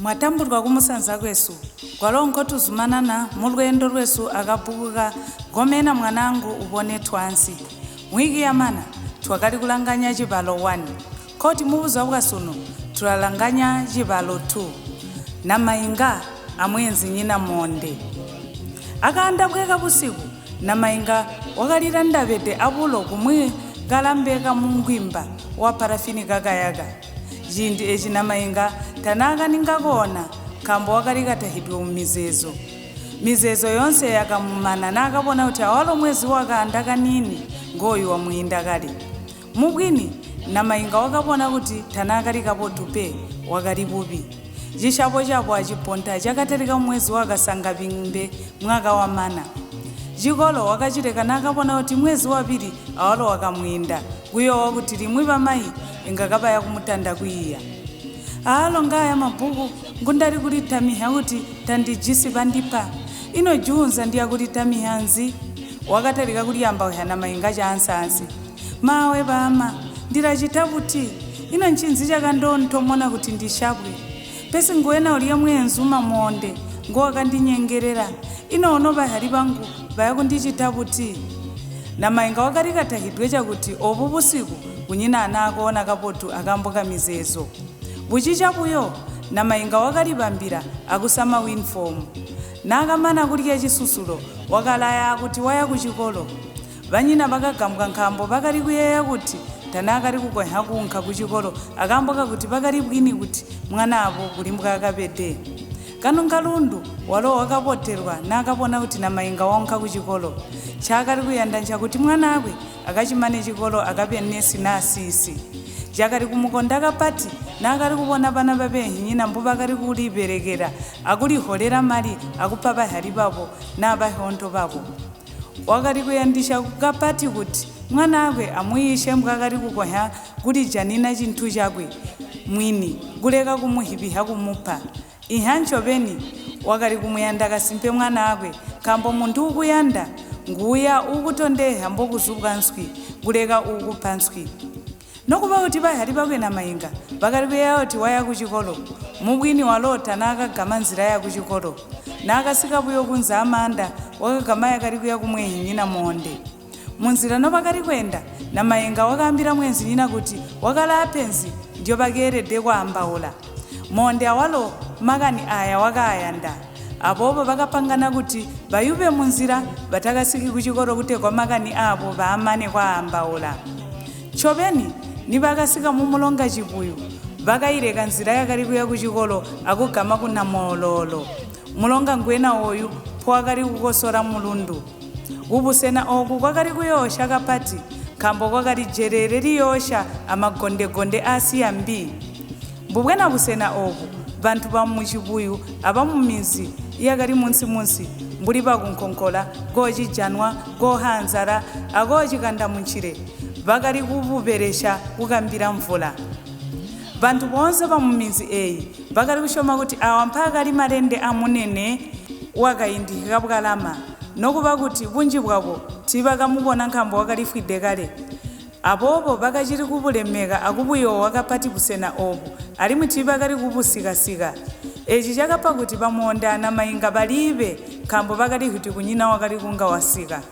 Mwatambulwa kumusanza kwesu kwalo nkotuzumanana mulweendo lwesu akabbuku ka Komena Mwanangu Ubone Twaansi. Mwiki yamana twakali kulanganya cibalo 1 nkoti mubuzuba bwasunu tulalanganya cibalo 2 Namainga amweenzinyina Monde. Akaanda bweka busiku Namainga wakalitandabede abulo kumwi kalambe kamungwimba wa parafini kakayaka. Ciindi eci Namainga tanaakaninga koona nkaambo wakali katahidwe mumizeezo. Mizeezo yoonse yakamumana naakabona kuti awalo mwezi wakaanda kaniini ngooyu wamwiinda kale. Mubwini Namainga wakabona kuti tanaakali kabotu pe, wakali bubi. Cishabo cabo aciponta cakatalika mumwezi wa Kasangabimbe mwaka wamana. Cikolo wakacileka naakabona kuti mwezi wabili awalo wakamwiinda, kuyoowa kuti limwi bamayi inga kabaya kumutanda kwiiya. Aalo ngaaya mabbuku ngundali kulitamiha kuti tandijisi bandipa. Ino juunza ndiya kulitamiha nzi? Wakatalika kulyaambauzya Namainga caansaansi. Maawe baama, ndilacita buti? Ino ncinzi cakandoontomona kuti ndishabwe? Pesi nguwena uliya mweenzuma Monde ngowakandinyengelela. Ino ono bazyali bangu baya kundicita buti? Namainga wakali katahidwe cakuti oobu busiku kunyina anaakoona kabotu akaambo kamizeezo. Bucica buyo, Namainga wakalibambila akusama winifomu. Naakamana kulya cisusulo, wakalaya kuti waya kucikolo. Banyina bakagambwa nkaambo bakali kuyeeya kuti tanaakali kukonzya kuunka kucikolo akaambo kakuti bakali bwini kuti mwanaabo kuli mbwaakabede. Kanungalundu walo wakabotelwa naakabona kuti Namainga waunka kucikolo. Ncaakali kuyanda ncakuti mwanaakwe akacimane cikolo akabe nesi naa siisi. Cakali kumukonda kapati naakali kubona bana babeenhinyina mbobakali kulibelekela akuliholela mali akupa bazyali babo naa bahyoonto babo. Wakali kuyandisya kapati kuti mwanaakwe amuyiisye mbwaakali kukonzya kulijanina cintu cakwe mwini kuleka kumuhibihya kumupa. Inha ncobeni wakali kumuyanda kasimpe mwanaakwe nkaambo muntu uukuyanda nguuya uukutondehya mbokuzubwa nswi kuleka uukupa nswi. Nokuba kuti bazyali bakwe Namainga bakali kuyeeya kuti waya kucikolo, mubwini walo tanaakagama nzila yakucikolo. Naakasika buyo kunze aamaanda wakagama yakali kuya kumweenhinyina Monde. Munzila nobakali kweenda, Namainga wakaambila mweenzinyina kuti wakalaa penzi ndyobakeelede kwaambaula. Monde awalo makani aaya wakaayanda. Aboobo bakapangana kuti bayube munzila batakasiki kucikolo kutegwa makani aabo baamane kwaambaula. Ncobeni nibakasika mumulonga Cibuyu, bakaileka nzila yakali kuya kucikolo akugama ku Namooloolo. Mulonga ngweena ooyu mpowakali kukosola mulundu. Kubusena ooku kwakali kuyoosya kapati nkaambo kwakali jeleele liyoosya amagonde-gonde aasiya mbi. Mbubwena busena oobu bantu bamu Cibuyu abamuminzi iyakali munsi-munsi mbuli baku Nkonkola, Kocijanwa, Kohanzala aKocikandamuncile bakali kububelesya kukambila mvula. Bantu boonse bamuminzi eeyi bakali kusyoma kuti aawa mpaakali malende amunene wakaindi Kabwalama, nokuba kuti bunji bwabo tiibakamubona nkaambo wakalifwide kale. Aboobo bakacili kubulemeka akubuyoowa kapati busena oobu alimwi tiibakali kubusika-sika. Eeci cakapa kuti ba Monde a Namainga baliibe nkaambo bakali kuti kunyina wakali kunga wasika.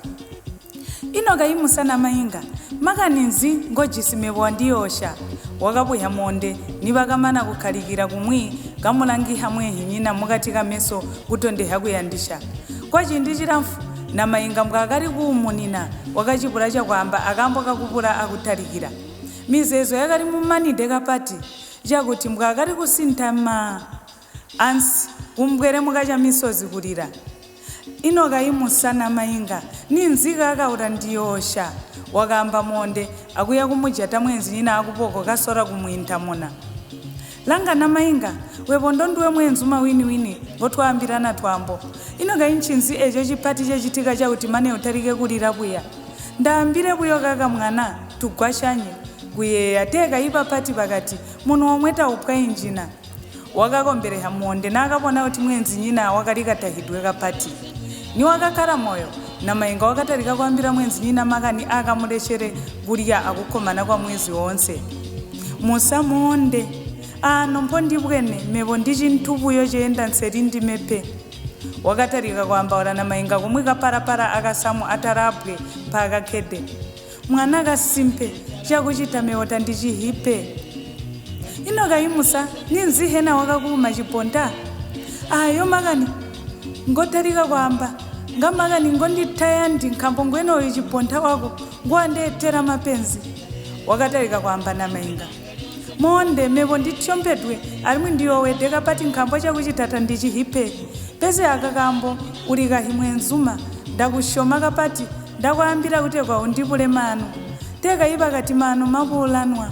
Ino kayi musa Namainga, makani nzi ngojisi mebo wandiyoosya? Wakabuhya Monde nibakamana kukkalikila kumwi kamulangiha mweenhinyina mukati kameso kutondehya kuyandisya. Kwaciindi cilamfwu Namainga mbwaakali kuumunina wakacibula cakwaamba akaambo kakubula akutalikila. Mizeezo yakali mumanide kapati cakuti mbwaakali kusintama ansi kumbwelemuka camisozi kulila. Ino kayi musa Namainga, ninzi kaka ulandiyoosya? Wakaamba Monde akuya kumujata mweenzinyina akuboko kasola kumwiintamuna. Langa Namainga, webo ndonduwe mweenzuma wini-wini ngotwaambilana twaambo. Ino kayi ncinzi eeco cipati cacitika cakuti mane utalike kulila buya? Ndaambile buyo kaka mwana, tugwasyanye. Kuyeeya tee kayi bapati bakati munwe omwe taupwayi njina. Wakakombelehya Monde naakabona kuti mweenzinyina wakali katahidwe kapati. Niwakakkala moyo, Namainga wakatalika kwaambila mweenzinyina makani aakamulesyele kulya akukkomana kwamwezi woonse. Musa Monde, Aano mpondibwene mebo ndi cintu buyo ceenda nseli ndime pe. Wakatalika kwaambaula Namainga kumwi kapalapala akasamu atala abbwe mpaakakkede. Mwana kasimpe, cakucita mebo tandicihi pe. Ino kayi musa, ninzi hena wakakuuma ciponta? Aayo makani ngotalika kwaamba ngamakani ngonditayandi nkaambo ngwene ooyu ciponta wako nguwandeetela mapenzi. Wakatalika kwaamba Namainga. Moonde mebo ndityompedwe alimwi ndiyoowede kapati nkaambo cakucita tandicihi pe. Pesi aka kaambo uli kahi mweenzuma, ndakusyoma kapati, ndakwaambila kutegwa undibule maanu. Tee kayi bakati maanu mabuulanwa.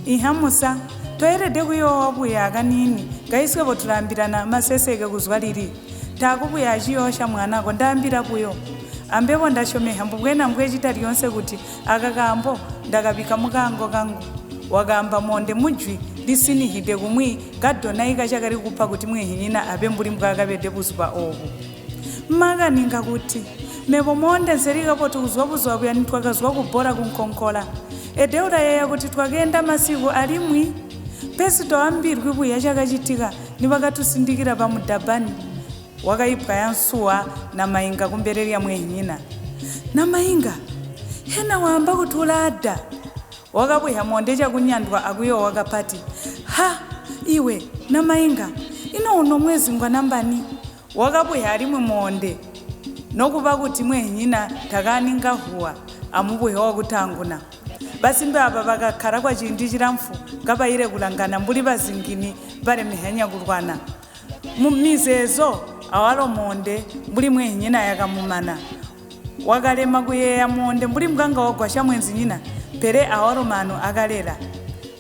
Iha musa, toelede kuyoowa buya akaniini, kayi swebo tulaambilana maseseke kuzwa lili. Taaku buya aciyoosya mwanako, ndaambila buyo. Ambebo ndasyomeha mbubwena mbwecita lyoonse kuti aka kaambo ndakabikka mukaango kangu. Wakaamba Moonde mujwi lisinihide kumwi kadonaika cakali kupa kuti mwehinyina abe mbuli mbwaakabede buzuba oobu. Makani ngakuti, mebo Moonde nseli kabotu kuzwa buzuba buya nitwakazwa kubbola kunkonkola. Ede ulayeeya kuti twakeenda masiku alimwi pesi toambilwi buya cakacitika nibakatusindikila bamudabani. Wakaipwaya nsuwa Namainga kumbele lya mwehinyina. Namainga, hena waamba kuti ulaada? Wakabwiha Moonde cakunyandwa akuyoowa kapati. Ha, iwe, Namainga, ino uno mwezi ngwanambani? Wakabwiha alimwi Moonde, nokuba kuti mwehinyina takaaninga huwa amubuhe wakutaanguna. Basimbi aaba bakakkala kwaciindi cilamfu kabaile kulangana mbuli bazingini balemehanya kulwana. Mumizeezo awalo Moonde mbuli mwehinyina yakamumana. Wakalema kuyeeya Moonde mbuli mbwanga wagwasya mweenzinyina, pele awalo maanu akalela.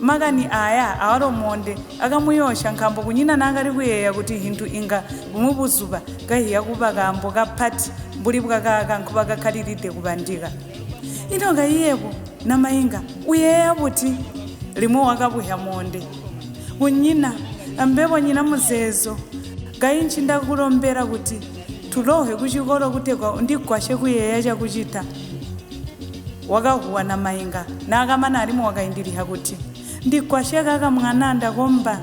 Makani aaya awalo Moonde akamuyoosya nkaambo kunyina naakali kuyeeya kuti hintu inga bumwi buzuba kahiya kuba kaambo kapati mbuli bwakaaka nkubakakkalilide kubandika. Ino kayi yebo, Namainga, uyeeya buti? Limwi wakabuhya Moonde. Kunyina, ambebo nyina muzeezo. Kayi ncindakulombela kuti tulohe kucikolo kutegwa undigwasye kuyeeya cakucita. Wakahuwa Namainga, naakamana alimwi wakaindiliha kuti, Ndigwasye kaka mwana ndakomba,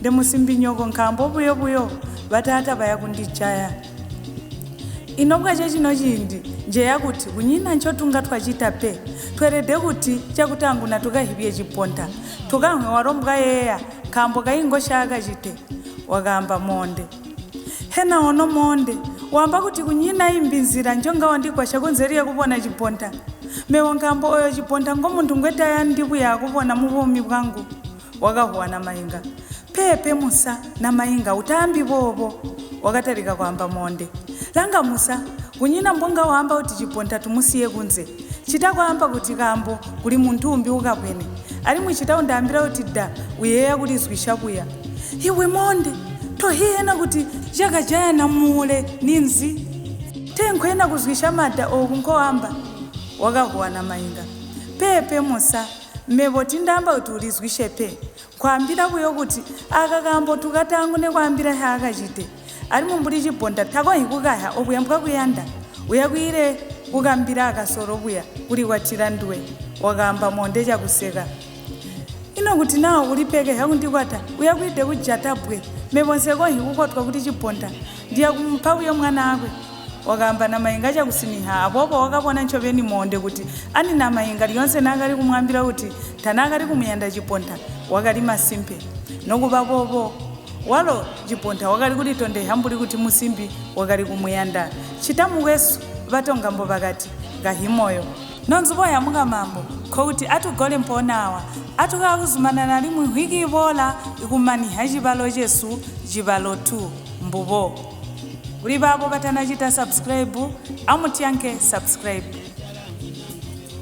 ndemusimbinyoko nkaambo buyo-buyo bataata baya kundijaya. Ino bwace cino ciindi njeya kuti kunyina ncotunga twacita pe. Tweelede kuti cakutaanguna tukahibye ciponta, tukamwe walo mbwayeeya nkaambo kayi ngosyaakacite, wakaamba Moonde. Hena ono Moonde, waamba kuti kunyina imbi nzila njonga wandigwasya kunze lyakubona ciponta? Mebo nkaambo oyo ciponta ngomuntu ngwetayandi buya akubona mubuumi bwangu. Wakahuwa Namainga. Peepe musa, Namainga, utaambi boobo. Wakatalika kwaamba Moonde. Langa musa, kunyina mbonga waamba kuti ciponta tumusiye kunze. Cita kwaamba kuti kaambo kuli muntu umbi ukabwene. Alimwi cita undaambila kuti da uyeeya kulizwisya buya. Iwe Moonde, tohiyena kuti cakajayana muule ninzi? Tee nkwena kuzwisya mada ooku nkoamba? Wakahuwa Namainga. Peepe musa, mebo tindaamba kuti ulizwisye pe. Nkwaambila buyo kuti aka kaambo tukataangune kwaambila haakacite. Alimwi mbuli ciponta takonhi kukaha obuya mbwakuyanda. Uyakwiile kukambila akasolo buya kulikwatila nduwe, wakaamba Moonde cakuseka. Ino kuti naa ulipekeha kundikwata, uyakwiide kujata bbwe. Mebo nsekonhi kukwatwa kuti ciponta, ndiyakumupa buyo mwanaakwe. Wakaamba Namainga cakusiniha, aboobo wakabona ncobeni Moonde kuti ani Namainga lyoonse naakali kumwaambila kuti tanaakali kumuyanda ciponta, wakali masimpe. Nokuba boobo, walo ciponta wakali kulitondehya mbuli kuti musimbi wakali kumuyanda. Cita mukwesu, batonga mbobakati, ngahimoyo. Nonzubo ya mukamambo, nkokuti atugole mpoonaawa, atukaakuzumanana alimwi nkhwiki iboola ikumaniha cibalo cesu cibalo 2 mbubo. Kuli baabo batanacita subscribe, amutyanke subscribe.